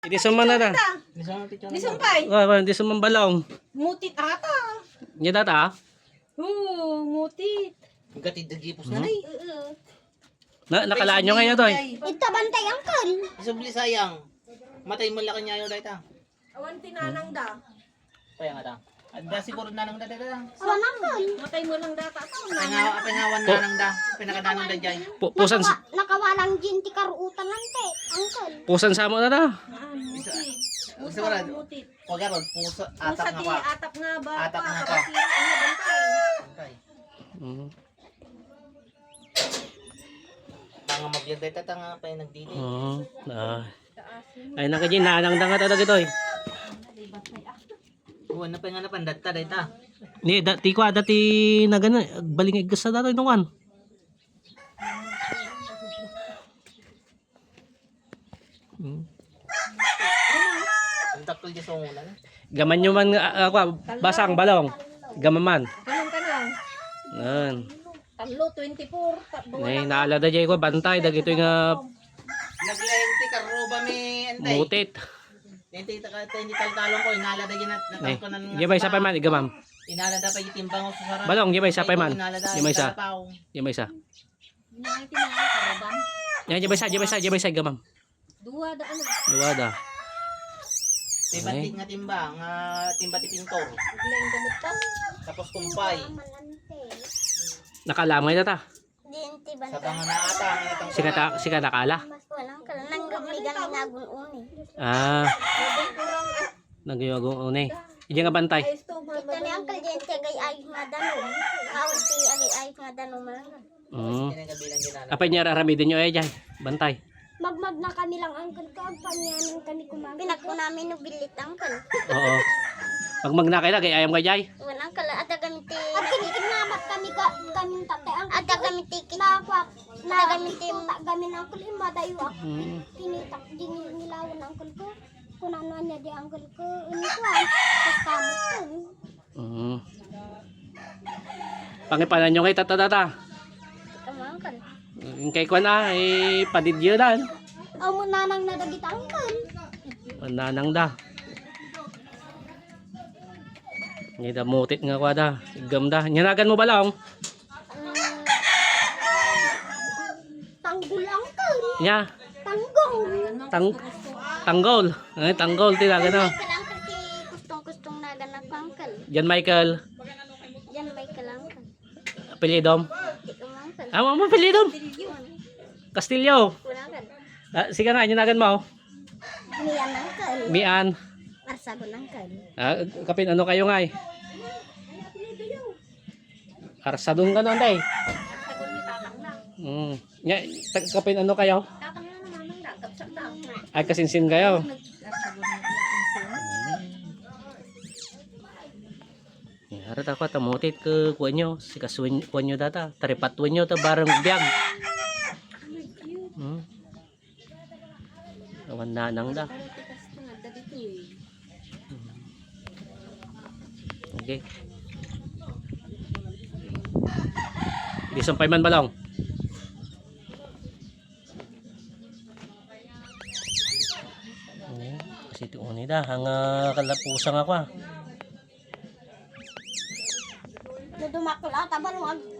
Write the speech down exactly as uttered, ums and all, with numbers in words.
Idi sumana da. Disumpay. Wa, wa, idi sumang balong. Mutit ata. Nia data? Oo, mutit. Gatid da gipos na, nay. Oo. Na, nakalaan nyo ngayon, toy? Ita bantay, angkol. Isubli sayang. Matay mo lakan nyayo, dayta. Awan ti nanang da. Kaya nga ta. Adda siguro nanang da, da, da. Awan, angkol. Matay mo lang data. Apay nga, apay nga awan nanang da. Pinakadanang da jay. Pu-, pusan s- Nakawa-, nakawalang gin ti karuutan, ante, angkol. Pusan samo na da. Ah, mutit. Isa, isa wala. Mutit. Pag-arod, pusa, atap nga pa. Atap nga ba? Atap nga pa. Kapatira, ano, bantay. Bantay. Mm. Tanga mabiag dayta, tanga pa yung nagdidi. Oo. Ah. Ay, nakadyan, nanang dangat, ano, gitoy? Uwan na pa yung ano, pandatta, dayta. Ni, dati ko, dati na gana, baling igkas na datoy, nung kan. Hmm. Ang dakkel di sungulan. Gaman nyo man, ah, ah, kwa, basang, balong. Gaman man. Ganun ka na. Yan. Talo, twenty-four. Tatlo na. Nay, naalada jay ko, bantay, dagitoy nga Naglente, karuba mi, antay. Mutit. Lente, taka, lente, taltalong ko, inalada jay na, natangko na nga. Jay bay, sapay man, igamam. Inalada pa yung timbang ko sa sarap. Balong, jay bay, sapay man. Inalada, jay bay, sa. Inalada pa ako. Jay bay, sa. Nia ti mga karubam. Yan, jay bay sa, jay bay sa, jay bay sa, gamam. Dua da, ano? Dua da. Ti batik nga timba, nga timba ti pintor. Bigla yung gamot pa. Tapos kumpay. Nakalamay na ta. Din ti bantay. Sa tanga na ata, ang itong Sika ta, sika nakala? Mas walang kal-, nang gamigan ni nagun uni. Ah. Nagyagun uni. Iya nga bantay. Ito ni Uncle Jen, ti agay-ayos nga danum. Awan ti agay-ayos nga danum, ah. Mm. Apay niya raramidin nyo, eh, jay? Bantay. Magmagna kami lang, uncle ko, agpanianan kami kumangkit. Pinagkunamin no bilit, uncle. Oo. Magmagna kayo, lagi ayam kayo, jay? Wala, uncle. Adda kami ti Agkinkinnamat kami ka, kami tatay, uncle. Adda kami ti kit- Nakuha, Adda kami ti nakuha kami, uncle, yung madayo ako. Mm. Kinitak, ginilawan, uncle ko. Kunano niya di, uncle ko, ini ko, ah. Tapos kamot ko. Mm. Pangipanan nyo ngay, tata, tata. Ikaw, uncle. Kay kwan, ah, eh, padidyadan. Aw, mo nanang na dagita, uncle. Ang nanang da. Ngay da mutit nga kwa da. Igam da. Nyanagan mo balong? Mm. Tanggol, uncle. Nya? Tanggol. Tang-, tanggol. Ay, tanggol, ti nagan, no? Uncle, uncle, ti kustong-kustong nagan na, uncle. John Michael. John Michael, uncle. Apelyidom? Di ko, uncle. Ah, mo apelyidom? Castillo. Wala, uncle. Ah, sige nga, ano nagan mo? Mian, uncle. Mian. Arsagon, uncle. Ah, kapin ano kayo nga, eh? Arsadon ka nun, tay. Arsagon ni tatang na. Mm. Nya, tag-, kapin ano kayo? Tatang na naman ang gagapsak na. Ay, kasinsin kayo? Nag-, arsagon ni tatang. Nya, arat ako, tamutit ko, kuwan nyo, si kasuwan, kuwan nyo data, taripatuan nyo, ta barang biag. Mm. Awan nanang da. Okay. Di sampay man balong. Kasi ito unay da, hanga kalapusan ako, ah. Dudumakla, tabalong ag-